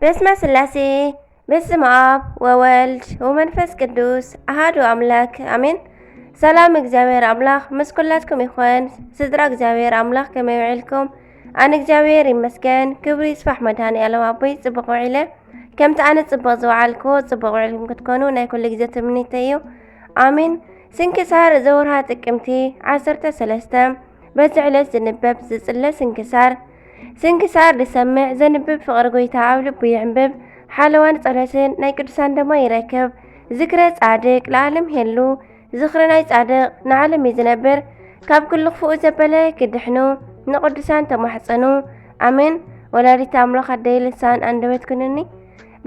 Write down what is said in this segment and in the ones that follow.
በስመ ስላሴ፣ በስመ ኣብ ወወልድ ወመንፈስ ቅዱስ ኣሃዱ ኣምላክ ኣሜን። ሰላም እግዚኣብሔር ኣምላኽ ምስ ኩላትኩም ይኹን። ስድራ እግዚኣብሔር ኣምላኽ ከመይ ውዒልኩም? ኣነ እግዚኣብሔር ይመስገን፣ ክብሪ ይስፋሕ መድኃኔ ዓለም ኣቦይ፣ ጽቡቕ ውዒለ። ከምቲ ኣነ ጽቡቕ ዝወዓልኩ፣ ጽቡቕ ውዒልኩም ክትኮኑ ናይ ኩሉ ግዜ ትምኒተይ እዩ። ኣሜን። ስንክሳር ዘወርሃ ጥቅምቲ ዓሰርተ ሰለስተ። በዚ ዕለት ዝንበብ ዝጽለ ስንክሳር። ስንክሳር ዝሰምዕ ዘንብብ ፍቕሪ ጐይታ ኣብ ልቡ ይዕንብብ። ሓለዋን ጸሎትን ናይ ቅዱሳን ደማ ይረክብ። ዝክረ ጻድቅ ለዓለም ይሄሉ። ዝኽሪ ናይ ጻድቅ ንዓለም እዩ ዝነብር። ካብ ኩሉ ክፉእ ዘበለ ክድሕኑ ንቅዱሳን ተማሕጸኑ። ኣሜን። ወላዲተ ኣምላኽ ኣደይ ልሳን ኣንደበት ኩንኒ።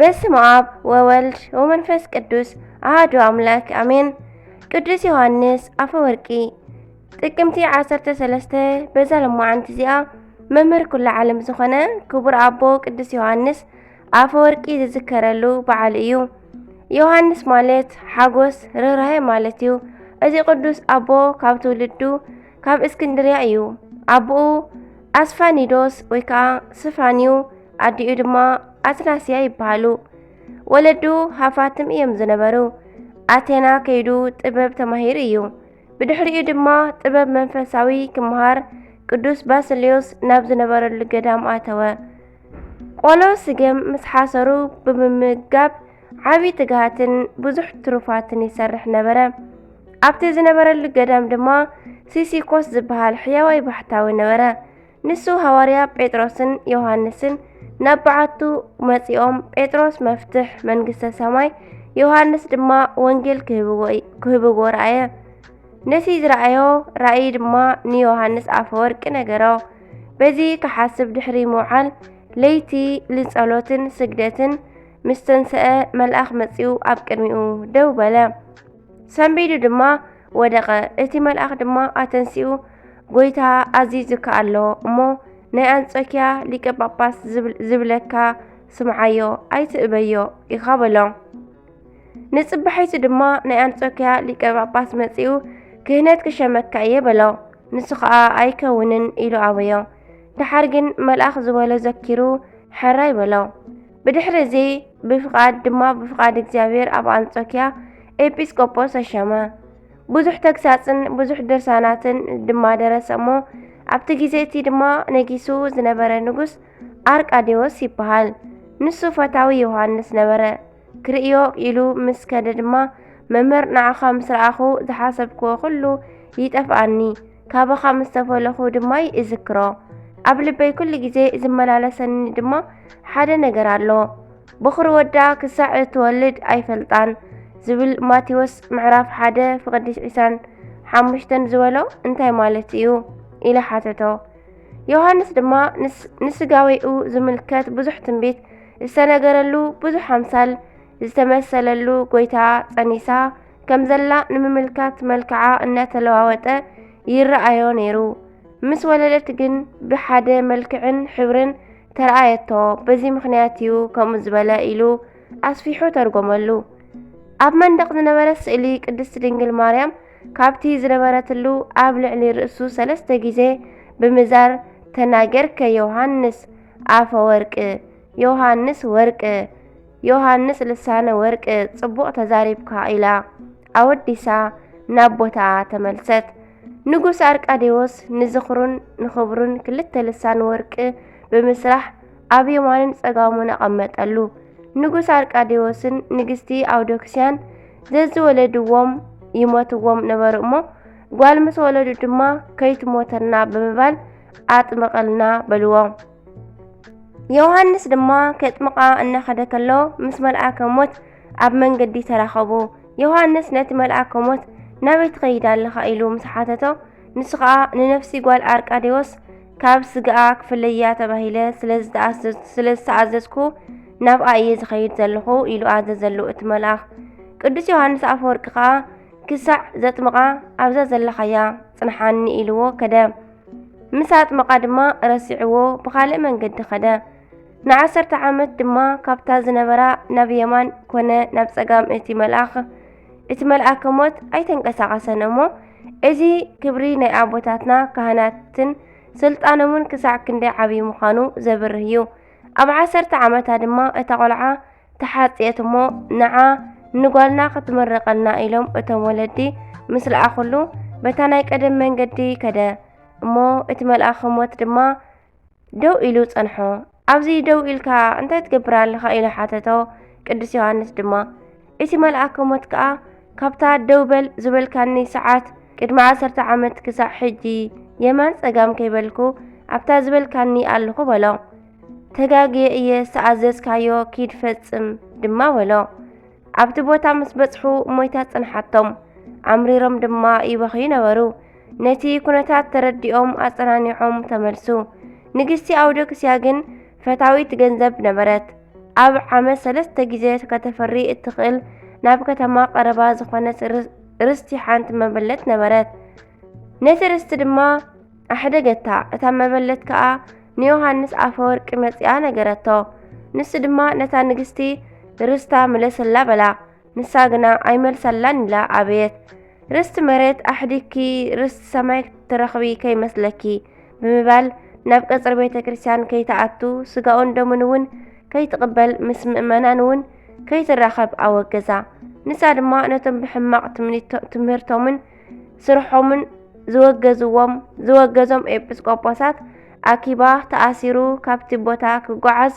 በስመ ኣብ ወወልድ ወመንፈስ ቅዱስ ኣሃዱ ኣምላክ ኣሜን። ቅዱስ ዮሃንስ ኣፈወርቂ። ጥቅምቲ ዓሰርተ ሰለስተ በዛ ለማዓንቲ እዚኣ መምህር ኩላ ዓለም ዝኾነ ክቡር ኣቦ ቅዱስ ዮሃንስ ኣፈወርቂ ዝዝከረሉ በዓል እዩ። ዮሃንስ ማለት ሓጎስ፣ ርህራሄ ማለት እዩ። እዚ ቅዱስ ኣቦ ካብ ትውልዱ ካብ እስክንድርያ እዩ። ኣቦኡ ኣስፋኒዶስ ወይ ከዓ ስፋንዩ፣ ኣዲኡ ድማ ኣትናስያ ይበሃሉ። ወለዱ ሃፋትም እዮም ዝነበሩ። ኣቴና ከይዱ ጥበብ ተማሂሩ እዩ። ብድሕሪኡ ድማ ጥበብ መንፈሳዊ ክመሃር ቅዱስ ባስልዮስ ናብ ዝነበረሉ ገዳም ኣተወ። ቆሎ ስገም ምስ ሓሰሩ ብምምጋብ ዓቢ ትግሃትን ብዙሕ ትሩፋትን ይሰርሕ ነበረ። ኣብቲ ዝነበረሉ ገዳም ድማ ሲሲኮስ ዝበሃል ሕያዋይ ባሕታዊ ነበረ። ንሱ ሃዋርያ ጴጥሮስን ዮሃንስን ናብ በዓቱ መጺኦም፣ ጴጥሮስ መፍትሕ መንግስተ ሰማይ፣ ዮሃንስ ድማ ወንጌል ክህብዎ፣ ክህብዎ ረኣየ። ነቲ ዝረኣዮ ራእይ ድማ ንዮሃንስ ኣፈወርቂ ነገሮ። በዚ ክሓስብ ድሕሪ ምውዓል፣ ለይቲ ንጸሎትን ስግደትን ምስ ተንስአ፣ መልኣኽ መጺኡ ኣብ ቅድሚኡ ደው በለ። ሰንቢዱ ድማ ወደቐ። እቲ መልኣኽ ድማ ኣተንሲኡ፣ "ጐይታ ኣዚዙካ ኣሎ እሞ፣ ናይ ኣንጾኪያ ሊቀ ጳጳስ ዝብል-፣ ዝብለካ ስምዓዮ፣ ኣይትእበዮ ኢኻ" በሎ። ንጽባሒቱ ድማ ናይ ኣንጾኪያ ሊቀ ጳጳስ መጺኡ፣ "ክህነት ክሸመካ እየ" በሎ። ንሱ ኸኣ "ኣይከውንን" ኢሉ ኣበዮ። ደሓር ግን መልኣኽ ዝበሎ ዘኪሩ፣ "ሕራይ" በሎ። ብድሕሪ እዚ ብፍቓድ ድማ ብፍቓድ እግዚኣብሔር ኣብ ኣንጾኪያ ኤጲስቆጶስ ተሸመ። ብዙሕ ተግሳጽን ብዙሕ ድርሳናትን ድማ ደረሰ እሞ፣ ኣብቲ ግዜ እቲ ድማ ነጊሱ ዝነበረ ንጉስ ኣርቃዴዎስ ይበሃል። ንሱ ፈታዊ ዮሃንስ ነበረ። ክርእዮ ኢሉ ምስ ከደ ድማ፣ "መምህር፣ ንዓኻ ምስ ረኣኹ ዝሓሰብክዎ ኩሉ ይጠፍኣኒ፣ ካባኻ ምስ ተፈለኹ ድማ ይእዝክሮ። ኣብ ልበይ ኩሉ ግዜ ዝመላለሰኒ ድማ ሓደ ነገር ኣሎ። በኹሪ ወዳ ክሳዕ እትወልድ ኣይፈልጣን" ዝብል ማቴዎስ ምዕራፍ ሓደ ፍቕዲ ዒስራን ሓሙሽተን ዝበሎ እንታይ ማለት እዩ? ኢለ ሓተቶ። ዮሃንስ ድማ ንስ-፣ ንስጋዌኡ ዝምልከት ብዙሕ ትንቢት ዝተነገረሉ፣ ብዙሕ ኣምሳል ዝተመሰለሉ ጐይታ ጸኒሳ ከም ዘላ ንምምልካት መልክዓ እናተለዋወጠ ይረኣዮ ነይሩ። ምስ ወለደት ግን ብሓደ መልክዕን ሕብርን ተረኣየቶ። በዚ ምኽንያት እዩ ከምኡ ዝበለ ኢሉ ኣስፊሑ ተርጎመሉ። ኣብ መንደቕ ዝነበረ ስእሊ ቅድስት ድንግል ማርያም ካብቲ ዝነበረትሉ ኣብ ልዕሊ ርእሱ ሰለስተ ግዜ ብምዛር፣ "ተናገርከ ዮሃንስ ኣፈ ወርቅ፣ ዮሃንስ ወርቅ፣ ዮሃንስ ልሳነ ወርቅ፣ ጽቡቕ ተዛሪብካ" ኢላ ኣወዲሳ ናብ ቦታኣ ተመልሰት። ንጉስ ኣርቃዴዎስ ንዝኽሩን ንኽብሩን ክልተ ልሳን ወርቂ ብምስራሕ ኣብ የማንን ጸጋሙን ኣቐመጠሉ። ንጉስ ኣርቃዴዎስን ንግስቲ ኣውዶክስያን ዘዝወለድዎም ይሞትዎም ነበሩ እሞ፣ ጓል ምስ ወለዱ ድማ "ከይትሞተና" ብምባል "ኣጥምቐልና" በልዎ። ዮሃንስ ድማ ከጥምቓ እናኸደ ከሎ፣ ምስ መልኣከ ሞት ኣብ መንገዲ ተራኸቡ። ዮሃንስ ነቲ መልኣከ ሞት "ናበይ ትኸይድ ኣለኻ?" ኢሉ ምስ ሓተቶ፣ ንሱ ኸኣ "ንነፍሲ ጓል ኣርቃዴዎስ ካብ ስጋኣ ክፍለያ ተባሂለ ስለ ዝተኣዘዝ-፣ ስለ ዝተኣዘዝኩ፣ ናብኣ እየ ዝኸይድ ዘለኹ" ኢሉ ኣዘዘሉ እቲ መልኣኽ። ቅዱስ ዮሃንስ ኣፈወርቂ ኸኣ "ክሳዕ ዘጥምቓ ኣብዛ ዘለኻያ ጽንሓኒ" ኢልዎ ከደ። ምስ ኣጥመቓ ድማ ረሲዕዎ ብኻልእ መንገዲ ኸደ። ንዓሰርተ ዓመት ድማ ካብታ ዝነበራ ናብ የማን ኮነ ናብ ጸጋም እቲ መልኣኽ፣ እቲ መልኣከ ሞት ኣይተንቀሳቐሰን እሞ፣ እዚ ክብሪ ናይ ኣቦታትና ካህናትን ስልጣኖምን ክሳዕ ክንደይ ዓብዪ ምዃኑ ዘብርህ እዩ። ኣብ ዓሰርተ ዓመታ ድማ እታ ቆልዓ ተሓጽየት እሞ፣ ንዓ ንጓልና ክትምርቐልና ኢሎም እቶም ወለዲ ምስ ለኣኹሉ፣ በታ ናይ ቀደም መንገዲ ከደ። እሞ እቲ መልኣኽ ሞት ድማ ደው ኢሉ ጸንሖ። ኣብዚ ደው ኢልካ እንታይ ትገብር ኣለኻ? ኢሉ ሓተቶ። ቅዱስ ዮሃንስ ድማ፣ እቲ መልኣክ ሞት ከኣ፣ ካብታ ደው በል ዝበልካኒ ሰዓት ቅድሚ ዓሰርተ ዓመት ክሳዕ ሕጂ የማን ጸጋም ከይበልኩ ኣብታ ዝበልካኒ ኣለኹ በሎ። ተጋግየ እየ ዝተኣዘዝካዮ፣ ኪድ ፈጽም ድማ በሎ። ኣብቲ ቦታ ምስ በጽሑ ሞይታ ጸንሓቶም። ኣምሪሮም ድማ ይበኽዩ ነበሩ። ነቲ ኩነታት ተረዲኦም ኣጸናኒዖም ተመልሱ። ንግስቲ ኣውዶክስያ ግን ፈታዊት ገንዘብ ነበረት። ኣብ ዓመት ሰለስተ ግዜ ከተፍሪ እትኽእል ናብ ከተማ ቀረባ ዝኾነት ርስ-፣ ርስቲ ሓንቲ መበለት ነበረት። ነቲ ርስቲ ድማ ኣሕደገታ። እታ መበለት ከኣ ንዮሃንስ ኣፈወርቂ መጺኣ ነገረቶ። ንሱ ድማ ነታ ንግስቲ፣ "ርስታ ምለሰላ" በላ። ንሳ ግና ኣይመልሰላን ኢላ ኣበየት። "ርስቲ መሬት ኣሕዲግኪ ርስቲ ሰማይ ትረኽቢ ከይመስለኪ" ብምባል፣ ናብ ቀጽሪ ቤተ ክርስቲያን ከይትኣቱ፣ ስጋኡን ደሙን እውን ከይትቕበል፣ ምስ ምእመናን እውን ከይትራኸብ ኣወገዛ። ንሳ ድማ ነቶም ብሕማቕ ትምኒቶ-፣ ትምህርቶምን ስርሖምን ዝወገዝዎም፣ ዝወገዞም ኤጲስቆጶሳት ኣኪባ፣ ተኣሲሩ ካብቲ ቦታ ክጓዓዝ፣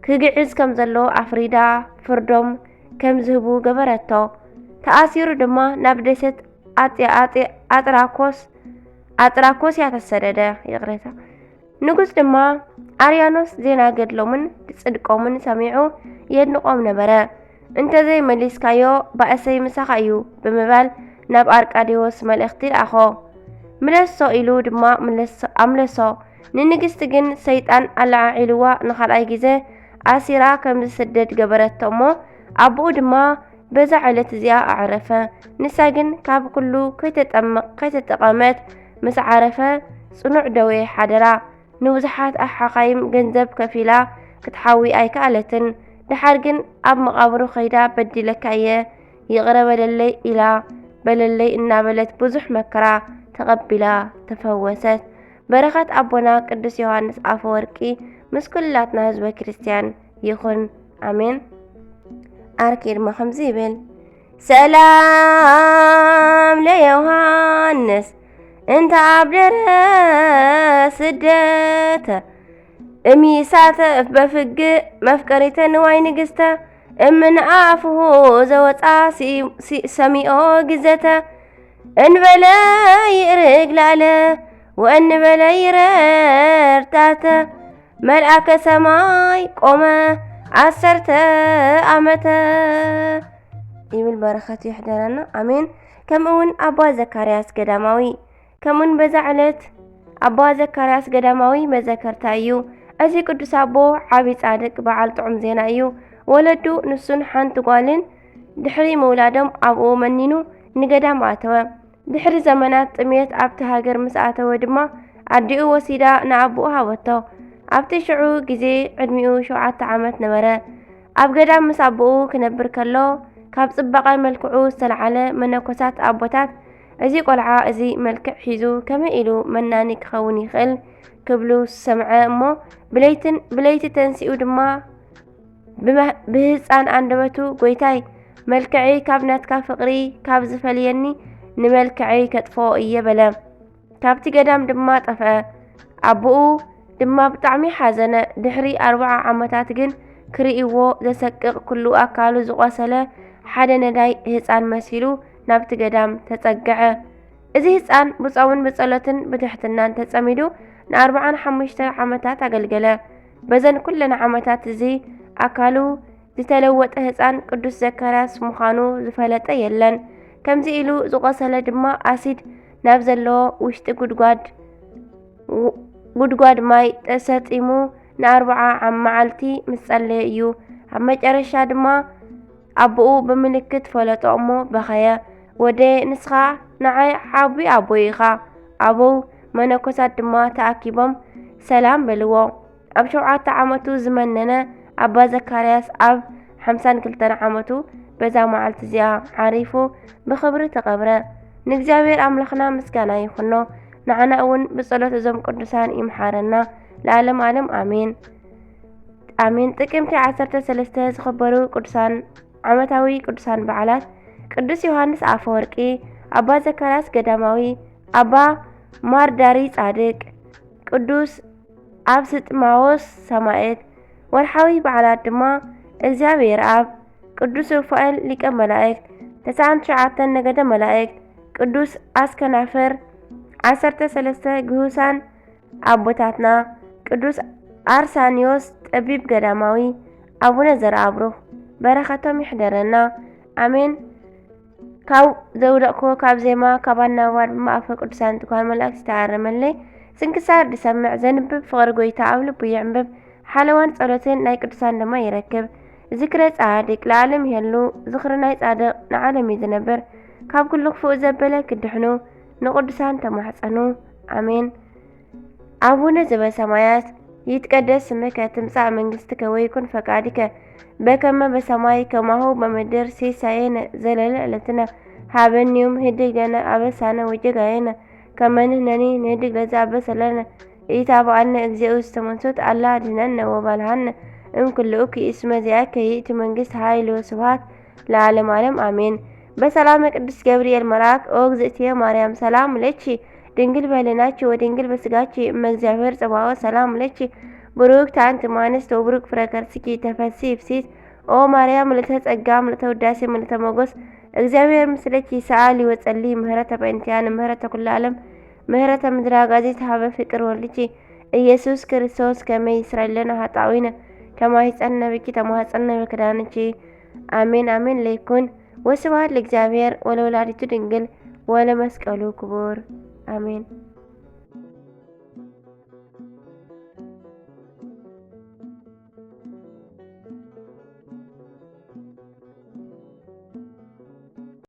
ክግዕዝ ከም ዘሎ ኣፍሪዳ፣ ፍርዶም ከም ዝህቡ ገበረቶ። ተኣሲሩ ድማ ናብ ደሴት ኣጢ-፣ ኣጢ-፣ ኣጥራኮስ፣ ኣጥራኮስያ ተሰደደ። ይቕሬታ። ንጉስ ድማ ኣርያኖስ ዜና ገድሎምን ጽድቆምን ሰሚዑ የድንቖም ነበረ። "እንተዘይመሊስካዮ፣ ባእሰይ ምሳኻ እዩ" ብምባል ናብ ኣርቃዴዎስ መልእኽቲ ለኣኾ። "ምለሶ" ኢሉ ድማ ምለሶ-፣ ኣምለሶ። ንንግስቲ ግን ሰይጣን ኣለዓዒልዋ ንኻልኣይ ግዜ ኣሲራ ከም ዝስደድ ገበረቶ እሞ፣ ኣቦኡ ድማ በዛ ዕለት እዚኣ ኣዕረፈ። ንሳ ግን ካብ ኩሉ ከይተጠመ-፣ ከይተጠቐመት ምስ ዓረፈ፣ ጽኑዕ ደዌ ሓደራ። ንብዙሓት ኣሓኻይም ገንዘብ ከፊላ ክትሓዊ ኣይከኣለትን። ደሓር ግን ኣብ መቓብሩ ከይዳ፣ "በዲለካ እየ፣ ይቕረ በለለይ" ኢላ፣ "በለለይ" እናበለት ብዙሕ መከራ ተቐቢላ ተፈወሰት። በረኸት ኣቦና ቅዱስ ዮሃንስ ኣፈወርቂ ምስ ኩላትና ህዝበ ክርስቲያን ይኹን። ኣሜን። ኣርኬ ድማ ከምዚ ይብል፣ ሰላም ለዮሃንስ እንተ ኣብደረ ስደተ፣ እሚሳተፍ በፍግእ መፍቀሪተ ንዋይ ንግስተ፣ እምን ኣፍሁ ዘወፃ ሲ-፣ ሲ-፣ ሰሚኦ ግዘተ፣ እንበለ ይእርግ ላለ ወእንበለ ይረርታተ፣ መልኣከ ሰማይ ቆመ ዓሰርተ ዓመተ ይብል። በረኸቱ ይሕደረና፣ ኣሜን። ከምኡ እውን ኣባ ዘካርያስ ገዳማዊ፣ ከምኡውን በዛ ዕለት ኣባ ዘካርያስ ገዳማዊ መዘከርታ እዩ። እዚ ቅዱስ ኣቦ ዓቢ ጻድቅ፣ በዓል ጥዑም ዜና እዩ። ወለዱ፣ ንሱን ሓንቲ ጓልን፣ ድሕሪ ምውላዶም ኣብኡ መኒኑ ንገዳም ኣተወ። ድሕሪ ዘመናት ጥምየት ኣብቲ ሃገር ምስ ኣተወ ድማ፣ ኣዲኡ ወሲዳ ንኣቦኡ ሃበቶ። ኣብቲ ሽዑ ግዜ ዕድሚኡ ሸውዓተ ዓመት ነበረ። ኣብ ገዳም ምስ ኣቦኡ ክነብር ከሎ፣ ካብ ጽባቐ መልክዑ ዝተለዓለ፣ መነኮሳት ኣቦታት፣ "እዚ ቆልዓ እዚ መልክዕ ሒዙ ከመይ ኢሉ መናኒ ክኸውን ይኽእል?" ክብሉ ዝሰምዐ እሞ፣ ብለይትን፣ ብለይቲ ተንሲኡ ድማ ብመ-፣ ብህጻን ኣንደበቱ፣ "ጐይታይ፣ መልክዐይ ካብ ናትካ ፍቕሪ ካብ ዝፈልየኒ፣ ንመልክዐይ ከጥፍኦ እየ" በለ። ካብቲ ገዳም ድማ ጠፍአ። ኣቦኡ ድማ ብጣዕሚ ሓዘነ። ድሕሪ ኣርብዓ ዓመታት ግን፣ ክርእይዎ ዘሰቅቕ፣ ኩሉ ኣካሉ ዝቖሰለ ሓደ ነዳይ ህጻን መሲሉ ናብቲ ገዳም ተጸግዐ። እዚ ህጻን ብጾምን ብጸሎትን ብትሕትናን ተጸሚዱ ንኣርብዓን ሓሙሽተን ዓመታት ኣገልገለ። በዘን ኩለን ዓመታት እዚ ኣካሉ ዝተለወጠ ህጻን ቅዱስ ዘካርያስ ምዃኑ ዝፈለጠ የለን። ከምዚ ኢሉ ዝቖሰለ ድማ ኣሲድ ናብ ዘለዎ ውሽጢ ጉድጓድ፣ ጉድጓድ ማይ ተሰጢሙ ንኣርብዓ መዓልቲ ምስ ጸለየ እዩ። ኣብ መጨረሻ ድማ ኣቦኡ ብምልክት ፈለጦ እሞ በኸየ። "ወደየ፣ ንስኻ ንዓይ ዓቢ ኣቦይ ኢኻ።" ኣበው መነኮሳት ድማ ተኣኪቦም ሰላም በልዎ። ኣብ ሸውዓተ ዓመቱ ዝመነነ ኣባ ዘካርያስ ኣብ ሓምሳን ክልተን ዓመቱ በዛ መዓልቲ እዚኣ ዓሪፉ ብኽብሪ ተቐብረ። ንእግዚኣብሔር ኣምላኽና ምስጋና ይኹኖ። ንዓና እውን ብጸሎት እዞም ቅዱሳን ይምሓረና ለዓለም ዓለም ኣሜን። ኣሜን። ጥቅምቲ ዓሰርተ ሰለስተ ዝኽበሩ ቅዱሳን ዓመታዊ ቅዱሳን በዓላት ቅዱስ ዮሃንስ ኣፈወርቂ፣ ኣባ ዘካርያስ ገዳማዊ፣ ኣባ ማርዳሪ ጻድቅ፣ ቅዱስ ኣብስጥማዎስ ሰማዕት። ወርሓዊ በዓላት ድማ እግዚኣብሔር ኣብ፣ ቅዱስ ሩፋኤል ሊቀ መላእክት፣ ተስዓን ትሽዓተን ነገደ መላእክት፣ ቅዱስ ኣስከናፍር፣ ዓሰርተ ሰለስተ ግሁሳን ኣቦታትና፣ ቅዱስ ኣርሳኒዮስ ጠቢብ ገዳማዊ፣ ኣቡነ ዘርኣብሩኽ በረኸቶም ይሕደረና። ኣሜን። ካብ ዘውደቕክዎ ካብ ዜማ ካብ ኣናባብ ድማ ኣፈ ቅዱሳን ትጓል መላእክት ይተኣረመለይ። ስንክሳር ዝሰምዕ ዘንብብ ፍቕሪ ጎይታ ኣብ ልቡ ይዕንብብ። ሓለዋን ጸሎትን ናይ ቅዱሳን ድማ ይረክብ። ዝክረ ጻድቅ ለዓለም ይሄሉ፣ ዝኽሪ ናይ ጻድቕ ንዓለም እዩ ዝነብር። ካብ ኩሉ ክፉእ ዘበለ ክድሕኑ ንቅዱሳን ተማሕጸኑ። ኣሜን። ኣቡነ ዘበሰማያት ይትቀደስ ስምከ ትምጻእ መንግስትከ ወይኩን ፈቃድከ በከመ በሰማይ ከማሁ በምድር። ሲሳየነ ዘለለ ዕለትነ ሃበኒ ዮም ህድግ ለነ አበሳነ ወጌጋየነ ከመ ንሕነኒ ንህድግ ለዘአበሰ ለነ። ኢታብአነ እግዚኦ ውስተ መንሱት አላ አድህነነ ወባልሃነ እምክልኡ ክኢስመ ዚአከ ይእቲ መንግስት ኃይል ወስብሐት ለዓለም ዓለም አሜን። በሰላመ ቅዱስ ገብርኤል መልአክ ኦ እግዝእትየ ማርያም ሰላም ለኪ ድንግል በህልናኪ ወድንግል በስጋኪ እመ እግዚአብሔር ጸባኦት ሰላም ለኪ ብሩክት አንቲ እማንስት ወብሩክ ፍረ ከርስኪ ተፈሲ ፍሲት ኦ ማርያም ምልእተ ጸጋ ምልእተ ውዳሴ ምልእተ ሞጎስ እግዚአብሔር ምስለኪ ሰአሊ ወጸሊ ምህረተ በእንቲአነ ምህረተ ኩሉ ዓለም ምህረተ ምድረ አጋዚ ተሃበ ፍቅር ወልድኪ ኢየሱስ ክርስቶስ ከመ ይስረይ ለነ ኃጣውኢነ ከማሂፀነ ብኪ ተማህፀነ በክዳንኪ አሜን አሜን ለይኩን። ወስብሐት ለእግዚአብሔር ወለወላዲቱ ድንግል ወለመስቀሉ ክቡር አሜን።